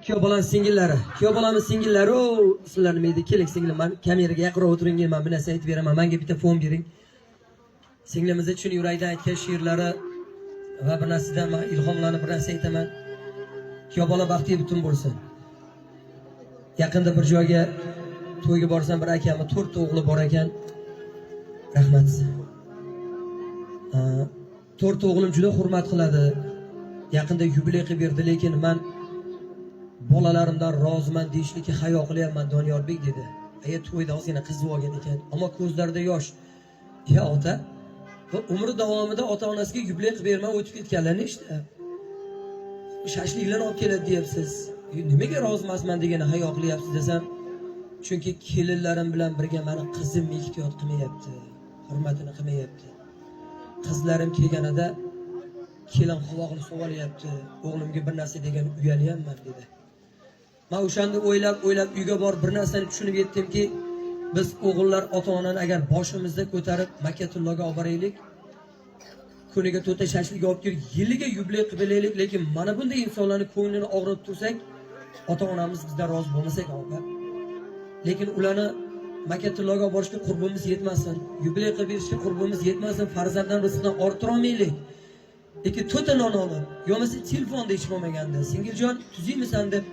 Kuyov bolani singillari, kuyov bolani singillari, o ismlari nima edi? Keling, singlim, man kameraga yaqinroq o'tiring, man bir narsa aytib beraman. Manga bitta fon bering. Singlimizni chin yurakdan aytgan she'rlari va bir narsadan man ilhomlanib bir narsa aytaman. Kuyov bola baxtli butun bo'lsin. Yaqinda bir joyga to'yga borsam, bir akamni to'rtta o'g'li bor ekan. Rahmat. To'rtta o'g'lim juda hurmat qiladi. Yaqinda yubiley qilib berdi, lekin man bolalarimdan roziman deyishlikka hayo qilyapman, Doniyorbek, dedi. Aya, to'yda ozgina qizib olgan ekan, ammo ko'zlarida yosh. Ya ota, va umri davomida ota onasiga yubiley qilib bermay o'tib ketganlar nechta? Shashliklarni olib keladi deyapsiz. Nimaga rozi emasman degani hayo qilyapsiz desam, chunki kelinlarim bilan birga mani qizim ehtiyot qilmayapti, hurmatini qilmayapti. Qizlarim kelganida kelin qovog'ini sovalyapti, o'g'limga bir narsa degan uyalyapman, dedi. Man o'shanda o'ylab o'ylab uyga borib bir narsani tushunib yetdimki, biz o'g'illar ota onani agar boshimizda ko'tarib Makkatulloga olib boraylik, kuniga to'rtta shashlik olib kelib, yiliga yubiley qilib beraylik, lekin mana bunday insonlarni ko'nglini og'ritib tursak, ota onamiz bizdan rozi bo'lmas ekan, opa. Lekin ularni Makkatulloga olib borishga qurbimiz yetmasin, yubiley qilib berishga qurbimiz yetmasin, farzanddan rizqdan orttirolmaylik. Lekin to'rtta non olib, yo bo'lmasa telefonda hech bo'lmaganda, "Singiljon, tuzukmisan?" deb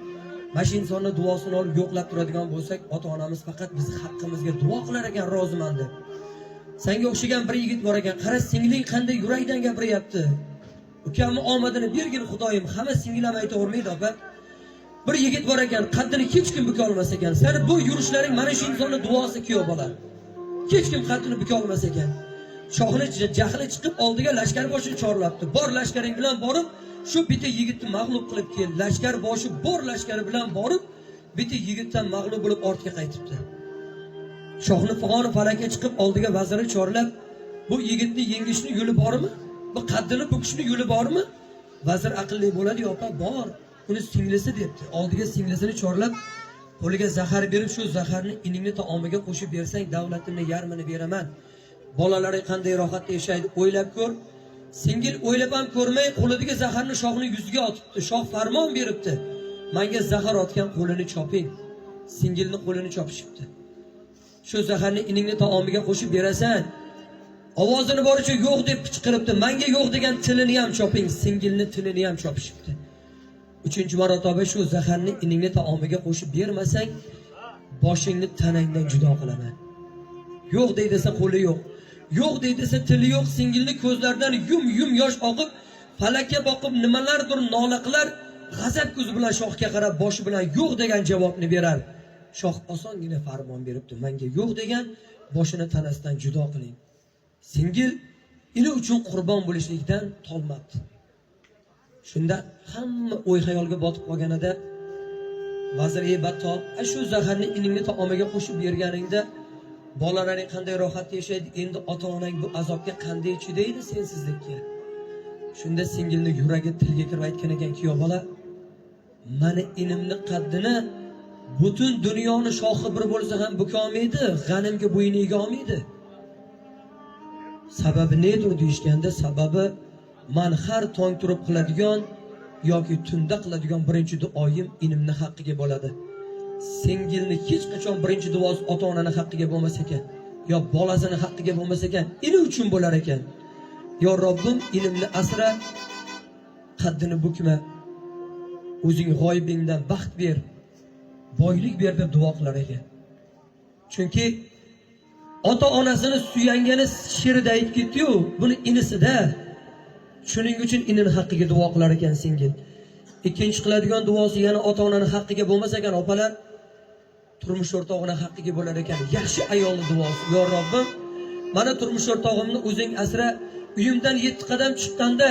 mana shu insonni duosini olib yo'qlab turadigan bo'lsak, ota onamiz faqat bizni haqqimizga duo qilar ekan roziman deb. Sanga o'xshagan bir yigit bor ekan, qara, singling qanday yurakdan gapiryapti. Ukamni omadini bergin, Xudoyim, hamma singil ham aytavermaydi, opa. Bir yigit bor ekan, qaddini hech kim buka olmas ekan. Sani bu yurishlaring mana shu insonni duosi, kuyov bola. Hech kim qaddini buka olmas ekan. Shohni jahli chiqib, oldiga lashkar boshini chorlabdi. "Bor lashkaring bilan borib, shu bitta yigitni mag'lub qilib kel." Lashkar boshi bor lashkari bilan borib, bitta yigitdan mag'lub bo'lib ortga qaytibdi. Shohni fig'oni falakka chiqib, oldiga vaziri chorlab, "Bu yigitni yengishni yo'li bormi? Bu qaddini bukishni yo'li bormi?" Vazir aqlli bo'ladi, opa, "Bor. Uni singlisi", debdi. Oldiga singlisini chorlab, qo'liga zahar berib, "Shu zaharni iningni taomiga qo'shib bersang, davlatimni yarmini beraman. Bolalaring qanday rohatda yashaydi, o'ylab ko'r." Singil o'ylab ham ko'rmay qo'lidagi zaharni shohni yuziga otibdi. Shoh farmon beribdi: "Menga zahar otgan qo'lini choping." Singilni qo'lini chopishibdi. "Shu zaharni iningni taomiga qo'shib berasan." Ovozini boricha "Yo'q" deb qichqiribdi. "Menga yo'q degan tilini ham choping." Singilni tilini ham chopishibdi. Uchinchi marotaba, "Shu zaharni iningni taomiga qo'shib bermasang, boshingni tanangdan judo qilaman." Yo'q deydi desa qo'li yo'q. Yo'q deydi desa tili yo'q. Singilni ko'zlaridan yum yum yosh oqib, falakka boqib nimalardir nola qilar, g'azab ko'zi bilan shohga qarab boshi bilan yo'q degan javobni berar. Shoh osongina farmon beribdi: "Menga yo'q degan boshini tanasidan judo qiling." Singil ini uchun qurbon bo'lishlikdan tolmabdi. Shunda hamma o'y xayolga botib qolganida vazir: "Ey battol, a shu zaharni iningni taomiga qo'shib berganingda bolalaring qanday rohatda yashaydi, endi ota onang bu azobga qanday chidaydi sensizlikka?" Shunda singilni yuragi tilga kirib aytgan ekan: "Kuyov bola, mani inimni qaddini butun dunyoni shohi bir bo'lsa ham bukolmaydi, g'animga bo'yni egolmaydi. Sababi nedir deyishganda, sababi man har tong turib qiladigan yoki tunda qiladigan birinchi duoyim inimni haqqiga bo'ladi." Singilni hech qachon birinchi duosi ota onani haqqiga bo'lmas ekan yo bolasini haqqiga bo'lmas ekan, ini uchun bo'lar ekan. "Yo Robbim, inimni asra, qaddini bukma, o'zing g'oyibingdan baxt ber, boylik ber", deb duo qilar ekan. Chunki ota onasini suyangani she'rida aytib ketdiyu, buni inisida. Shuning uchun inini haqqiga duo qilar ekan singil. Ikkinchi qiladigan duosi yana ota onani haqqiga bo'lmas ekan, opalar, turmush o'rtog'ini haqqiga bo'lar ekan. Yaxshi ayolni duosi: "Yo Robbim, mana turmush o'rtog'imni o'zing asra, uyimdan 7 qadam chiqqanda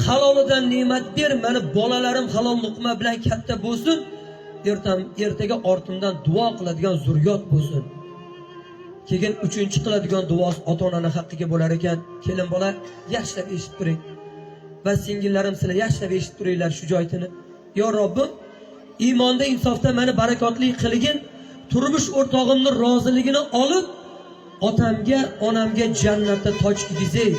halolidan ne'mat ber, mani bolalarim halol luqma bilan katta bo'lsin, ertaga ortimdan duo qiladigan zurriyot bo'lsin." Keyin uchinchi qiladigan duosi ota onani haqqiga bo'lar ekan. Kelin bola, yaxshilab eshitib turing va singillarim, sizlar yaxshilab eshitib turinglar shu joyini. "Yo Robbim, iymonda, insofda mani barakotli qilgin, turmush o'rtog'imni roziligini olib, otamga, onamga jannatda toj kiygizay."